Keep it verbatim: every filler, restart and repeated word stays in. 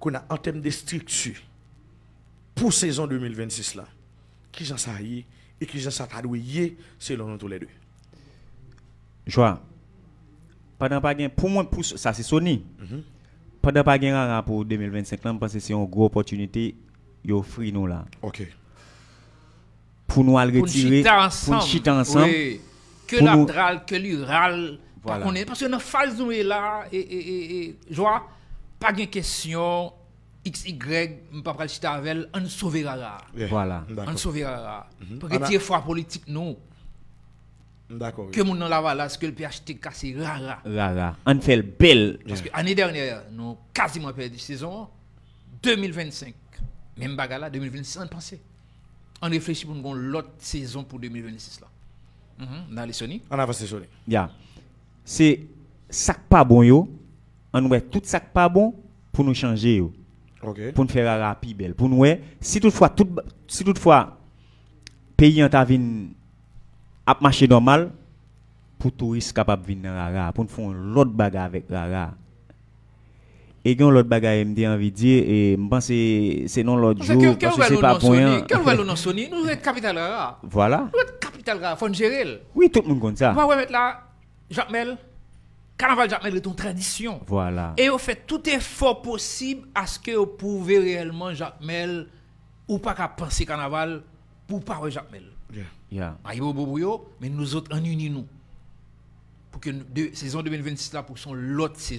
Kounye a, an tèm de estrikti, pou sezon de mil vennsis la, kijan sa ye e kijan sa ta dwe ye selon nou toulède? Jwa, pandan pa gen, pou mwen, pou sa se Sony. Pandan pa gen rara pou de mil vennsenk lan, m panse se yon gwo opòtinite yo ofri nou la. Ok. Pou nou al Pou n retire, chita pou ansanm. n chita ansanm. Wi. Ke Pou l ap nou- dral, ke li ral, pa Voilà. Konnen. Paske nan faz nou ye la, e, e, e, e, Jwa, pa gen kesyon X Y, m pa pral chita avè l, ann sove rara. Yeah. Voilà. M dakò. Ann sove rara. Pou Ana- retire fwa politik nou. M dakò, wi. Ke moun nan Lavalas, ke l P H T K se rara. Rara. Ann fè l bèl. Paske ane dènyè, nou kaziman pèdi sezon an. de mil vennsenk, menm bagay la, de mil vennsis, ann panse. Ann reflechi pou nou gen yon lòt sezon pou de mil vennsis la. Mhm, n ale Sony. Ann avanse, Sony. Ya. Se sa k pa bon yo, ann wè tout sa k pa bon pou nou chanje yo. Ok. Pou n fè rara pi bèl. Pou n wè, si toutfwa, tout, si toutfwa, peyi an ta vin ap mache nòmal, pou touris kapab vin nan rara, pou n fè yon lòt bagay avèk rara. E gen yon lòt bagay m te anvi di, e m panse se nan lòt Paske jou, ke, ke paske ouvè se nou pa nan pwen Sony, an. ke ouvè nou nan Sony, nou ret kapital rara. Vwala. Nou ret kapital rara, fò n jere l. Wi, tout moun konn sa. Ou pa wè mèt la, Jakmèl, kanaval Jakmèl ret yon tradisyon. Vwala. E yo fè tout efò posib aske yo pwouve reyèlman Jakmèl, ou pa ka panse kanaval pou w pa wè Jakmèl. Ya. Ayibobo pou yo, men nou zòt ann ini nou. Pou ke de, sezon de mil vennsis la, pou se yon lòt sezon.